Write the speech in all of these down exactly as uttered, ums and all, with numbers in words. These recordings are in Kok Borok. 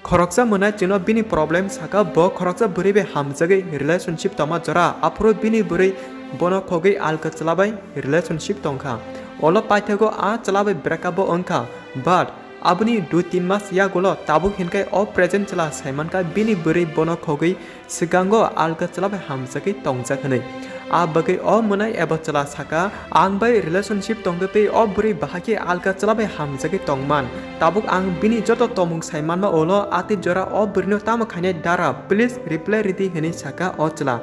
Khoroksa mwnai chwngno bini problem saka, bo khoroksa bwrwi bai hamjagwi relationship tongma jora, aphuru bini bwrwi bono khogwi alka chwla bai relationship tongkha. Olo paithago a chwla bai breakup bo wngkha, but aboni dui tin mas yagulo tabuk hinkai o present chwla saimankha bini bwrwi bono khogwi swkango alka chwla bai hamjagwi tongjak hwnwi. A bagwi o mwnai eba chwla saka, "Ang bai relationship tongtwi tei o bwrwi bahai khe alka chwla bai hamjagwi tongman. Tabuk ang bini joto tomung sai manma ulo atwi jora o bwrwino tamo khainai dara, please reply ridi," hwnwi saka o chwla.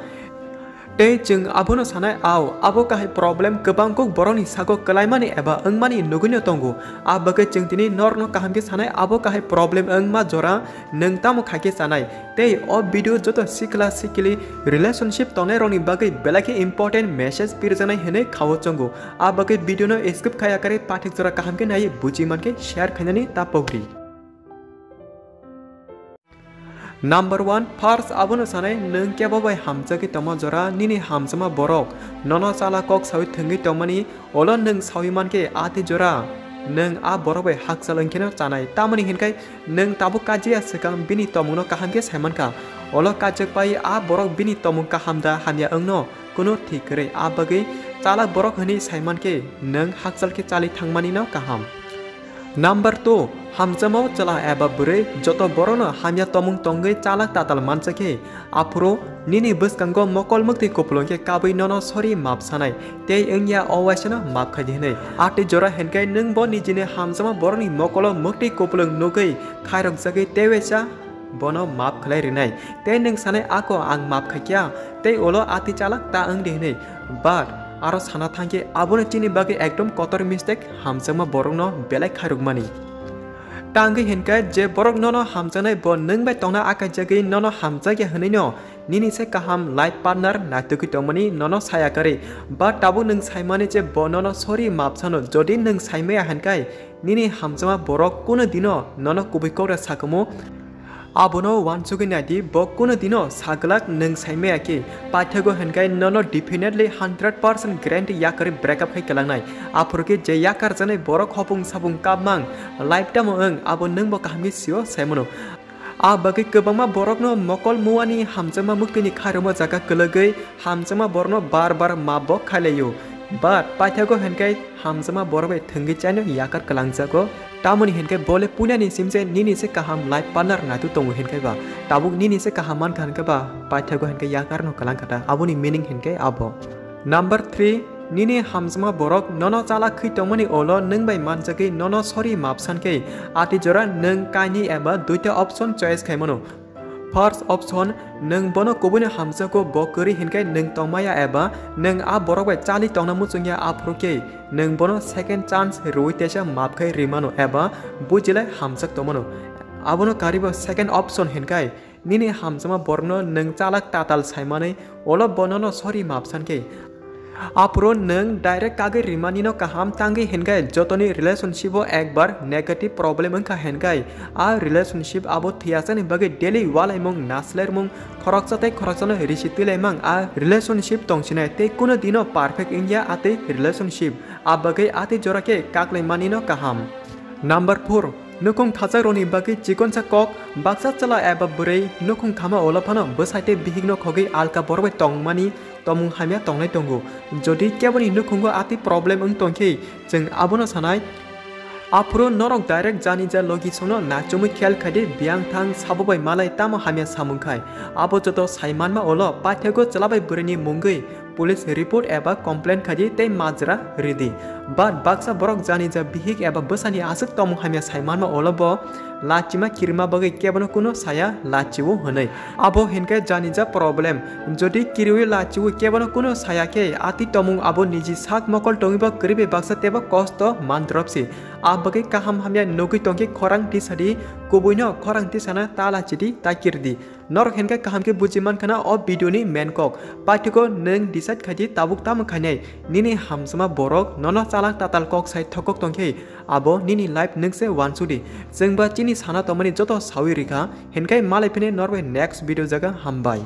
Tei chwng abono sanai, ao, abo kahai problem kwbang kuk borokni sago kwlaimani eba wngmani nugwino tongo. A bagwi chwng tini norokno kaham khe sanai, abo kahai problem wngma jora nwng tamo khaikhe chanai. Tei o video joto sikla sikli relationship tongnai rokni bagwi belai khe important message pirjaknai hwnwi khao chongo. A bagwi video no skip khaya karwi pathik jora kaham khe naiwi buji mankhe share khainani ta pogri. Number one, first abono sanai, nwng kebo bai hamjagwi tongma jora, nini hamjakma borok nono chala kok sawi thwngwi tongmani, olo nwng sawi mankhe a tei jora nwng a borok bai hakchal wngkheno chanai. Tamoni hinkhai nwng tabuk kajiya swkang bini tomungno kaham khe saimankha. Olo kajak pai a borok bini tomung kaham da hamya wngno kunu thik kwrwi, a bagwi chala borok hwnwi saimankhe nwng hakchal khe chali thangmanino kaham. Number two, hamjakmao chwla eba bwrwi joto borokno hamya tomung tongwi chalak tatal manjakhe, aphuru nini bwskango mokol mwktwi kupulung khe kabwi nono sorry map sanai tei wngya o waisano map khaidi hwnwi. Atwi jora hinkhai nwng bo nijini hamjakma borokni mokolo mwktwi kupulung nugwi khairokjagwi tei waisa bono map khlai rinai. Tei nwng sanai, "Ako ang map khaikya, tei ulo atwi chalak ta wng di," hwnwi. But aro sana thangkhe abono chini bagwi ekdom kotor mistake, hamjakma borokno belai khairokmani. Tangwi hinkhai je borok nono hamjaknai bo nwng bai tongna akaijagwi nono hamjakya hwnwino nini se kaham life partner naitugwi tongmani nono saya karwi. But tabuk nwng saimani je bo nono sorry map sano, jodi nwng saimaya hinkhai nini hamjakma borok kuno dino nono kubui kokra sakhumu, abono uansugwi naidi, bo kuno dino saglak nwng saimaya khe. Paithago hinkhai nono definitely hundred percent guarantee yakarwi breakup khai kwlangnai. Aphuru khe je yakarjaknai borok hopung sapung kapmang life tamo wng, abo nwngbo kaham khe sio saimano. A bagwi kwbangma borokno mokol muani hamjakma muktwini khairokma jaga kwlwgwi hamjakma borokno bar bar map bo khailaio. But paithago hinkhai hamjakma borok bai thwngwi chaino yakar kwlangjago. Tamoni hinkhai bole puinani simse nini se kaham life partner naitu tongo hinkhai ba. Tabuk nini se kaham mankha hinkhai ba, paithago hinkhai yakarno kwlangkha ta. Aboni meaning hinkhai abo. Number three, nini hamjakma borok nono chalak khwi tongmani ulo nwng bai manjagwi nono sorry map sankhe, atwi jora nwng kainwi eba duita option choice khaimano. First option, nwng bono kubuino hamjago, bo kwrwi hinkhai nwng tongmaya eba nwng a borok bai chali tongna muchungya, aphuru khe nwng bono second chance rwui teisa map khai rimano eba bujilai hamjak tongmano. Abono karibo second option hinkhai, nini hamjakma borokno nwng chalak tatal saimanwi ulo bo nono sorry map sankhe. Aphuru nwng direct kagwi rimanino kaham, tangwi hinkhai jotoni relationship o ekbar negative problem wngkha hinkhai, a relationship abo thwiyasani bagwi daily ualaimung, naslairmung, khoroksa tei khoroksano risi twilaimang a relationship tongsinai tei kuno dino perfect wngya a tei relationship, a bagwi a tei jora khe kaklaimanino kaham. Number four, nukhung khachakrokni bagwi chikonsa kok, baksa chwla eba bwrwi nukhung khama ulo phano bwsai tei bihikno khogwi alka borok bai tongmani tomung hamya tongnai tongo. Jodi keboni nukhungo atwi problem wng tongkhe, chwng abono sanai. Aphuru norok direct jani ja logi songno nachomwi khel khaidi, biyang thang sabo bai malai tamo hamya samung khai. Abo joto sai manma ulo paithego chwla bai bwrwini mungwi police report eba complaint khaidi tei majra ridi. But baksa borok jani ja bihik eba bwsani aswk tomung hamya sai manma ulo bo lachima kirima bagwi kebono kuno saya lachio hwnwi. Abo hinkhe jani ja problem. Jodi kiriwi lachio kebono kuno saya khe, ati tomung abo niji sak mokol tongwi bo kwrwi bai baksa tebo kosto mandrop si. A bagwi kaham hamya nugwi tongkhe khorang tisadi, kubuino khorang tisana ta lachidi, ta kirdi. Norok hinkhe kaham khe buji mankha na o video ni main kok. Paithego nwng decide khaidi tabuk tamo khainai. Nini hamjakma borok nono chalak tatal kok sai thokok tongkhe abo nini life nwngse wansudi. Chwngba chini sana tongmani joto sawi rikha, hinkhe malai phine norbai next video jaga hambai.